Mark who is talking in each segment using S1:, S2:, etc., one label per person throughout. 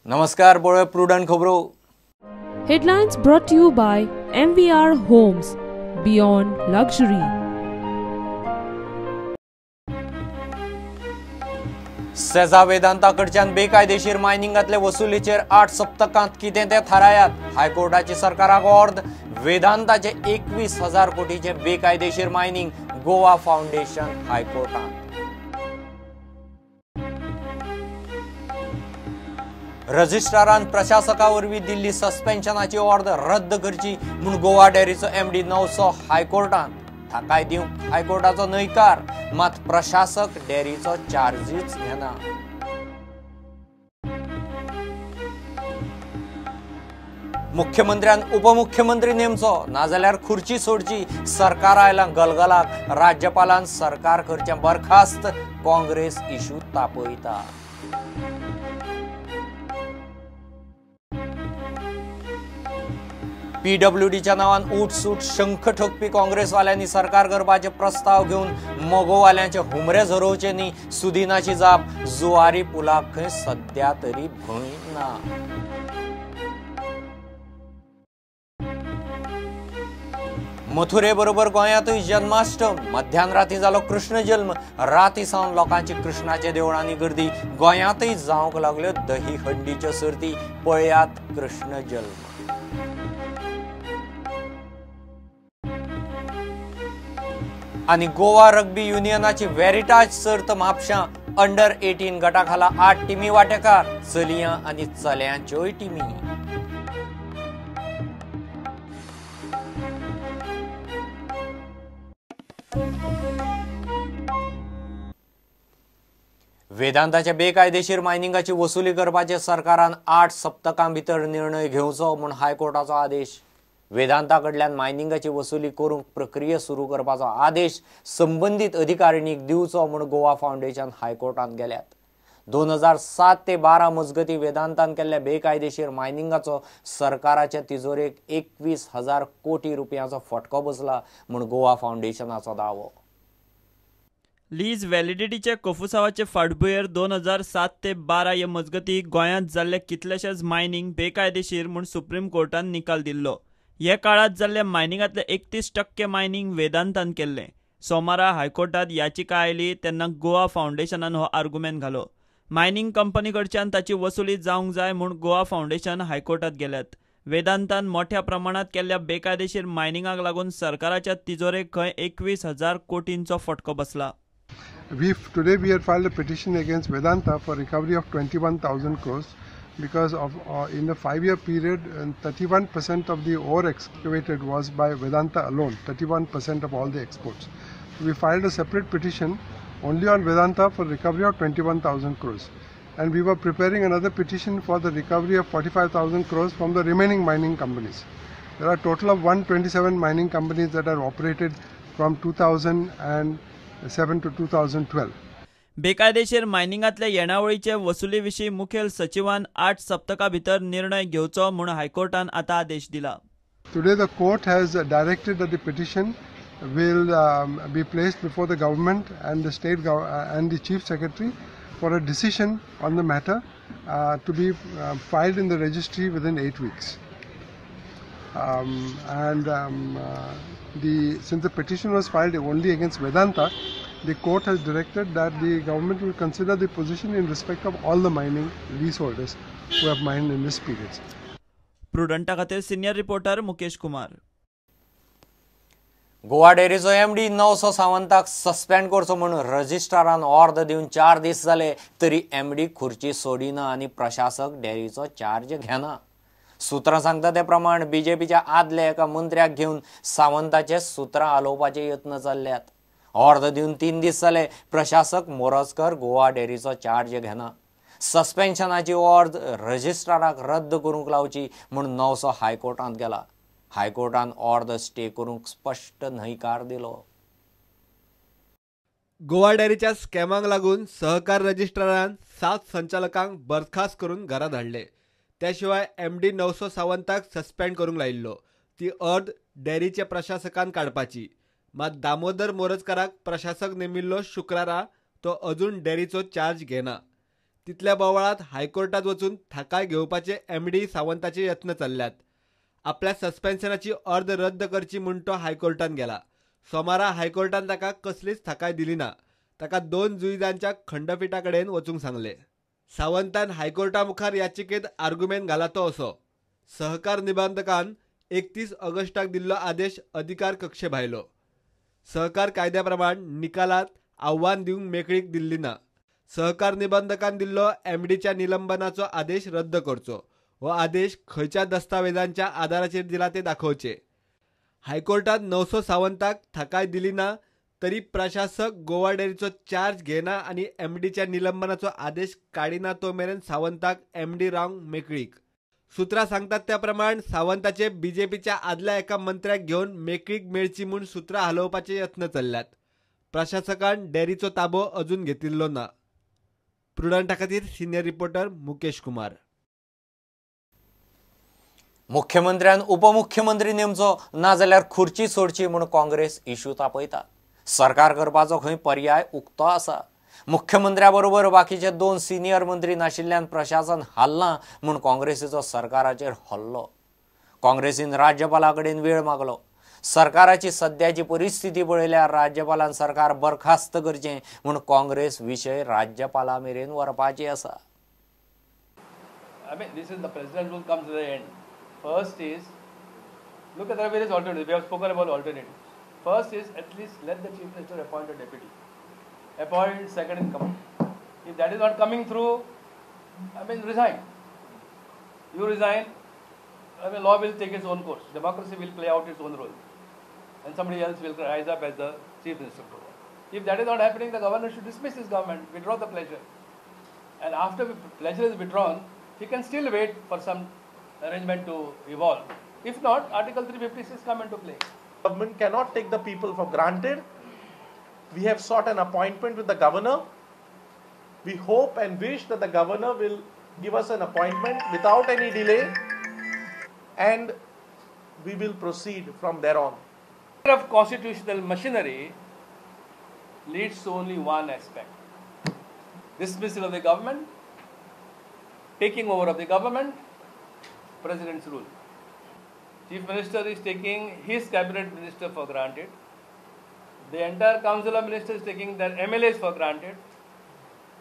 S1: नमस्कार, पळोवया प्रुडंट खबरो.
S2: Headlines brought to you by MVR Homes, Beyond Luxury.
S1: Sesa Vedanta कडच्यान बेकायदेशीर मायनिंगातले वसुलीचेर 8 सप्तकांत कितें तें थारायात. हायकोर्टाची सरकाराक ऑर्द. वेदांताचे 21,000 कोटीचे बेकायदेशीर मायनिंग गोवा फाउंडेशन हायकोर्टांत. रजिस्ट्रारान प्रशासका वरवीं दिल्ली सस्पेन्शनाची ऑर्द रद्द करची म्हूण गोवा डेअरीचो एमडी 900 हायकोर्टांत. थाकाय दिवंक हायकोर्टाचो न्हयकार, मात प्रशासक डेअरीचो चार्जीच घेना. मुख्यमंत्र्यान उपमुख्यमंत्री नेमचो, नाजाल्यार खुर्ची सोडची. सरकार आयलां गलगलाक. राज्यपालान सरकार करचें बरखास्त. काँग्रेस इशू तापयता. पीडब्ल्यूडीच्या नावान उठसूट शंख ठोकपी काँग्रेसवाल्यांनी सरकार करपाचे प्रस्ताव घेवन मगोवाल्यांचे हुमरे झरोवचे न्ही. सुदिनाची जाप, जुवारी पुलाक खंय सद्या तरी भंय ना. मथुरे बरोबर गोंयांतूय जन्माष्टम. मध्यान राती जालो कृष्ण जल्म. राती सावन लोकांची कृष्णाच्या देवळांनी गर्दी. गोंयांतूय जावंक लागल्यो दही हंडीच्यो सर्ती. पळयात कृष्ण जल्म. आनी गोवा रग्बी युनियनाची वेरिटाज सर्त म्हापशां अंडर 18 गटा खाला 8 टिमी वांटेकार, चलयां आनी चल्यांच्योय टिमी. वेदांताच्या बेकायदेशीर मायनिंगाची वसुली करपाचे सरकारान 8 सप्तकां भितर निर्णय घेवचो म्हूण हायकोर्टाचो आदेश. वेदांता कडल्यान मायनिंगाची वसुली करूंक प्रक्रिया सुरू करपाचो आदेश संबंदीत अधिकारिणीक दिवचो म्हूण गोवा फाउंडेशन हायकोर्टांत गेल्यात. 2007 ते 12 मजगती वेदांतान केल्ल्या बेकायदेशीर मायनिंगाचो सरकाराच्या तिजोरेक 21,000 कोटी रुपयांचो फटको बसला म्हूण गोवा फाउंडेशनाचो दावो.
S3: लीज व्हॅलिडिटीचे कोफुसावाचे फाटभुंयेर 2007 ते 12 हे मजगती गोंयांत जाल्ले कितलेशेच मायनिंग बेकायदेशीर म्हूण सुप्रीम कोर्टान निकाल दिल्लो. हे काळांत जाल्ल्या मायनिंगांतले 31% मायनिंग वेदांतान केल्लें. सोमारा हायकोर्टांत याचिका आयली तेन्ना गोवा फाउंडेशनान हो आर्गुमेंट घालो. मायनिंग कंपनी कडच्यान ताची वसुली जावंक जाय म्हूण गोवा फाउंडेशन हायकोर्टांत गेल्यात. वेदांतान मोठ्या प्रमाणांत केल्ल्या बेकायदेशीर मायनिंगाक लागून सरकाराच्या तिजोरेक खंय 21,000 कोटींचो फटको बसला.
S4: Today we had filed a petition against Vedanta for recovery of 21,000 crores because of in the 5-year period 31% of the ore excavated was by Vedanta alone, 31% of all the exports. We filed a separate petition only on Vedanta for recovery of 21,000 crores, and we were preparing another petition for the recovery of 45,000 crores from the remaining mining companies. There are a total of 127 mining companies that are operated from 2007 to 2012.
S3: बेकायदेशीर मायनिंगांतले येणावळीचे वसुली विशीं मुखेल सचिवान 8 सप्तका भितर निर्णय घेवचो म्हूण हायकोर्टान आतां आदेश दिला.
S4: Today the court has directed that the petition will be placed before the government and the state and the chief secretary for a decision on the matter to be filed in the registry within 8 weeks. Since the petition was filed only against Vedanta, the court has directed that the government will consider the position in respect of all the mining leaseholders who have mined in this period.
S3: प्रुडंटा खातीर senior reporter Mukesh Kumar.
S1: Goa डेअरीचो MD 900 सावंताक suspend करचो म्हूण रजिस्ट्रारान ऑर्द दिवन 4 दीस जाले तरी एमडी खुर्ची सोडिना आनी प्रशासक डेअरीचो चार्ज घेना. सूत्रां सांगता ते प्रमाण बीजेपीच्या आदल्या एका मंत्र्याक घेवन सावंताचे सूत्रां आलोवपाचे यत्न चल्ल्यात. ऑर्द दिवन 3 दीस जाले प्रशासक मोरजकर गोवा डेअरीचो चार्ज घेना. सस्पेन्शनाची ऑर्द रजिस्ट्राराक रद्द करूंक लावची म्हूण 900 हायकोर्टांत गेला. हायकोर्टान ऑर्द स्टे करूंक स्पश्ट न्हयकार दिलो.
S5: गोवा डेअरीच्या स्कॅमाक लागून सहकार रजिस्ट्रारान 7 संचालकांक बरखास्त करून घरा धाडले. त्या शिवाय एमडी 900 सावंताक सस्पेंड करूंक लायिल्लो. ती अर्द डेअरीच्या प्रशासकान काडपाची. मात दामोदर मोरजकाराक प्रशासक नेमिल्लो शुक्रारा तो अजून डेअरीचो चार्ज घेना. तितल्या बोवाळांत हायकोर्टात वचून थाकाय घेवपाचे एमडी सावंताचे यत्न चल्ल्यात. आपल्या सस्पेन्शनाची अर्द रद्द करची म्हूण तो हायकोर्टान गेला. सोमारा हायकोर्टान ताका कसलीच थाकाय दिली ना. ताका 2 जुईजांच्या खंडपिठा कडेन वचूंक सांगले. सावंतान हायकोर्टा मुखार याचिकेत आर्गुमेंट घाला तो असो: सहकार निबंधकान 31 ऑगस्टाक दिल्लो आदेश अधिकार कक्षे भायलो. सहकार कायद्या प्रमाण निकालात आव्हान दिवंक मेकळीक दिल्ली ना. सहकार निबंधकान दिल्लो एमडीच्या निलंबनाचो आदेश रद्द करचो. हो आदेश खंयच्या दस्तावेजांच्या आदाराचेर दिला ते दाखोवचे. हायकोर्टात 900 सावंताक थाकाय दिली ना तरी प्रशासक गोवा डेअरीचो चार्ज घेना आनी एमडीच्या निलंबनाचो आदेश काडिना तो मेरेन सावंताक एमडी रावंक मेकळीक. सूत्रां सांगतात त्या प्रमाण सावंताचे बीजेपीच्या आदल्या एका मंत्र्याक घेवन मेकळीक मेळची म्हूण सूत्रां हालोवपाचे यत्न चल्ल्यात. प्रशासकान डेअरीचो ताबो अजून घेतिल्लो ना. प्रुडंटा खातीर सिनियर रिपोर्टर मुकेश कुमार.
S1: मुख्यमंत्र्यान उपमुख्यमंत्री नेमचो नाजाल्यार खुर्ची सोडची म्हूण काँग्रेस इश्यू तापयता. सरकार करपाचो खंय पर्याय उक्तो आसा. मुख्यमंत्र्या बरोबर बाकीचे 2 सिनियर मंत्री नाशिल्ल्यान प्रशासन हालना म्हूण काँग्रेसीचो सरकाराचेर हल्लो. काँग्रेसीन राज्यपाला कडेन वेळ मागलो. सरकाराची सद्याची परिस्थिती पळयल्यार राज्यपालान सरकार बरखास्त करचें म्हूण काँग्रेस विशय राज्यपाला मेरेन व्हरपाची आसा.
S6: I mean, this is the president rule comes to the end. First is, look at the various alternatives. We have spoken about alternatives. First is, at least let the chief minister appoint a deputy, appoint second in command. If that is not coming through, I mean, resign. You resign, I mean, law will take its own course. Democracy will play out its own role. And somebody else will rise up as the chief minister. If that is not happening, the governor should dismiss his government, withdraw the pleasure. And after the pleasure is withdrawn, he can still wait for some arrangement to evolve. If not, Article 356 come into play.
S7: Government cannot take the people for granted. We have sought an appointment with the governor. We hope and wish that the governor will give us an appointment without any delay, and we will proceed from there on.
S6: Of constitutional machinery leads to only one aspect: dismissal of the government, taking over of the government, president's rule. Chief Minister is taking his cabinet minister for granted. The entire council of ministers is taking their MLAs for granted.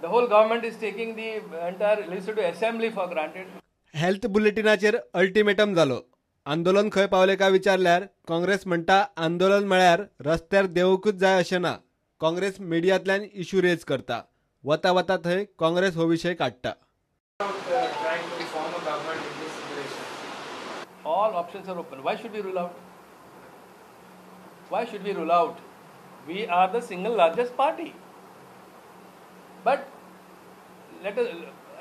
S6: The whole government is taking the entire legislative assembly for granted.
S5: Health बुलेटिनाचेर ultimatum जालो. आंदोलन खंय पावले काय विचारल्यार काँग्रेस म्हणटा आंदोलन म्हळ्यार रस्त्यार देंवूंकच जाय अशें ना. काँग्रेस मिडियांतल्यान इश्यू रेज करता. वता वता थंय काँग्रेस हो विशय काडटा.
S6: All options are open. Why should we rule out? Why should we rule out? We are the single largest party. But let us,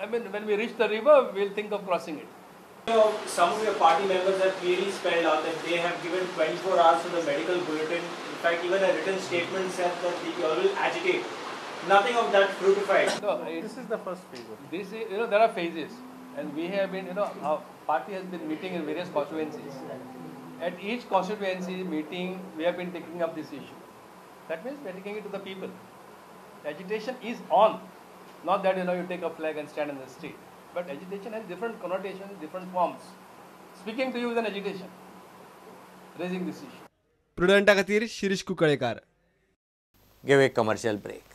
S6: I mean, when we reach the river, we'll think of crossing it.
S8: You know, some of your party members have clearly spelled out that they have given 24 hours to the medical bulletin. In fact, even a written statement said that they all will agitate. Nothing of that fructified.
S6: No,
S7: this is the first phase.
S6: This is, you know, there are phases. And we have been, you know, our party has been meeting in various constituencies. At each constituency meeting, we have been taking up this issue. That means we are taking it to the people. The agitation is on. Not that, you know, you take a flag and stand in the street. But agitation has different connotations, different forms. Speaking to you is an agitation, raising this issue.
S5: Prudenta खातीर Shirish Kunkalekar.
S1: Give a commercial break.